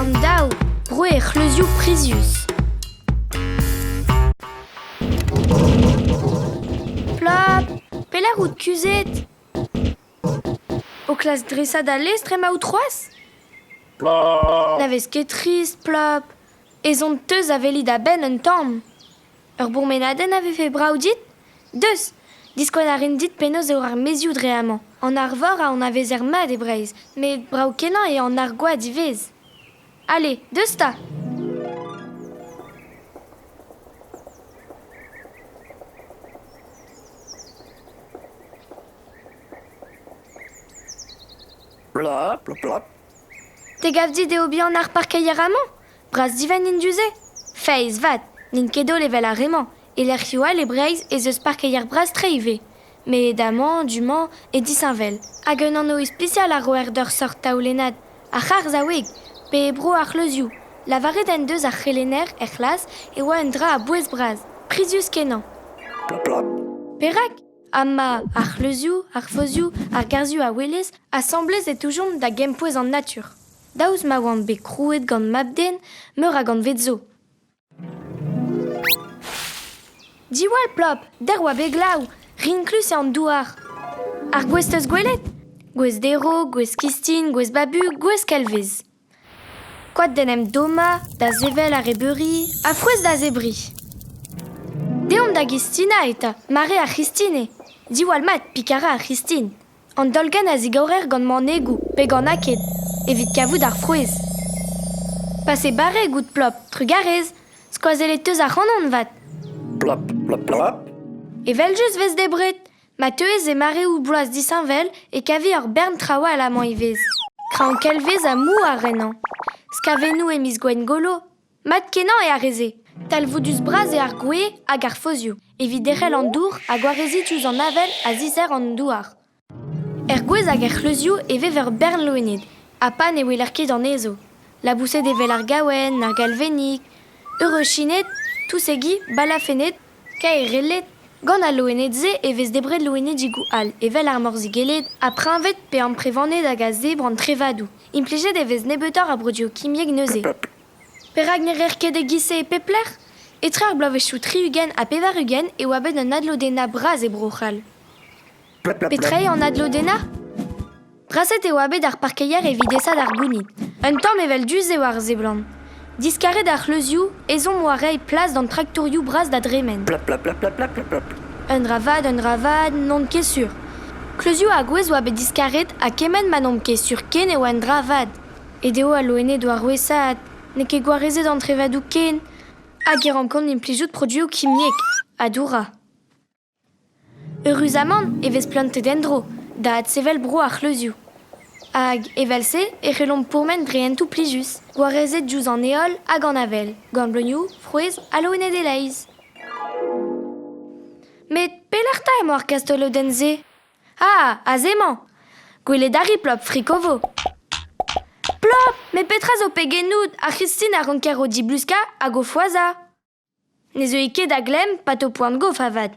Rann daou, roue e c'hleuzioù prizius. Plop, pelec'h out kuzhet? O klask dresañ da lestr emaout c'hoazh? Na vez ket trist, Plop. Ez on teuz a weli da benn un tamm. Ur bourmenadenn a vefe brav dit? Deus, diskouez a rin dit penaos eo ar maezioù dre amañ. An arvor a anavezer mat e Breizh, met brav-kenañ eo an argoad ivez. Ale, deus 'ta! Plop, plop, plop. Te gav dit eo bihan ar parkeier amañ? Bras-divent int du-se? Feiz 'vat, n'int ket holl evel ar re-mañ. E lec'hioù all e Breizh ez eus parkeier bras-tre ivez. Met amañ, du-mañ, eo disheñvel. Hag un anv ispisial a roer d'ur seurt taolennad, ar c'harzhaoueg, pe bro ar c'hleuzioù. Lavaret en deus ar c'helenner er c'hlas e oa un dra a-bouez-bras, prizius-kenañ. Plop, plop. Perak? Amañ, ar c'hleuzioù, ar fozioù, ar garzhioù a welez, asambles e toujomp da gempouez an natur. Daoust ma oant bet krouet gant mab-den meur a gantved zo. Diwall, Plop, dec'h oa bet glav, rinklus eo an douar. Ar gwez 'teus gwelet? Gwez derv, gwez kistin, gwez babu, gwez kelvez. Koad d'en em dommañ, da sevel arrebeuri, ha frouezh da zebriñ. Deomp da gistina eta, mare ar c'histin eo. Diwall mat, pikara ar c'histin. An dolgenn a zigorer gant manegoù pe gant aked evit kavout ar frouezh. Pase barrek out Plop, trugarez, skoazellet 'teus ac'hanon 'vat. Plop, plop, plop. Evel-just 'vez debret. Ma teuez e mareoù bloaz disheñvel e kavi ur bern traoù all amañ ivez. Kraoñ-kelvez ha mouar ennañ. Skavennoù e miz Gwengolo. Mat-kenañ eo ar re-se. Talvoudus-bras eo ar gwez hag ar fozioù evit derc'hel an dour ha gwareziñ diouzh an avel a ziserr an douar. Er gwez hag er c'hleuzioù e vev ur bern loened ha pa ne weler ket anezho. Laboused evel ar gaouenn, ar galvennig, heureuchined, tousegi, balafenned, kaerelled. Gant al loened-se e vez debret loenedigoù all evel ar morzhigelled ha preñved pe amprevaned hag a zebr an trevadoù. Implijet e vez nebeutoc'h a broduoù kimiek neuze. Perak ne reer ket e-giz-se e pep lec'h? Etre ar bloavezhioù 60 ha 80 e oa bet un adlodennañ bras e Bro-C'hall. Petra eo an adlodennañ? Braset e oa bet ar parkeier evit aesaat ar gounid. Un tamm evel du-se war a seblant. Diskaret ar c'hleuzioù, ezhomm oa reiñ plas d'an traktorioù bras da dremen. Un dra vat, un dra vat, n'on ket sur. Kleuzioù a gouez oa bet diskaret ha kement ma n'omp ket sur ken e oa un dra vat. Aet eo al loened war rouesaat, n'eo ket gwarezet an trevadoù ken, hag e rankont implijout produoù kimiek ha dourañ. Eüruzamant e vez plantet en-dro da adsevel bro ar c'hleuzioù. Hag evel-se e c'hellomp pourmen dre hentoù plijus, gwarezet diouzh an heol hag an avel, gant bleunioù, frouezh ha loened e-leizh. Met pelec'h 'ta emañ ar gastolodenn-se? Ah, aze emañ! Gwelet a ri Plop friko vo. Plop, met petra zo pegenout? Ar C'hristin a ranker o dibluskañ hag o foazhañ. Ne zeui ket da glemm pa 'to poan-gof avat.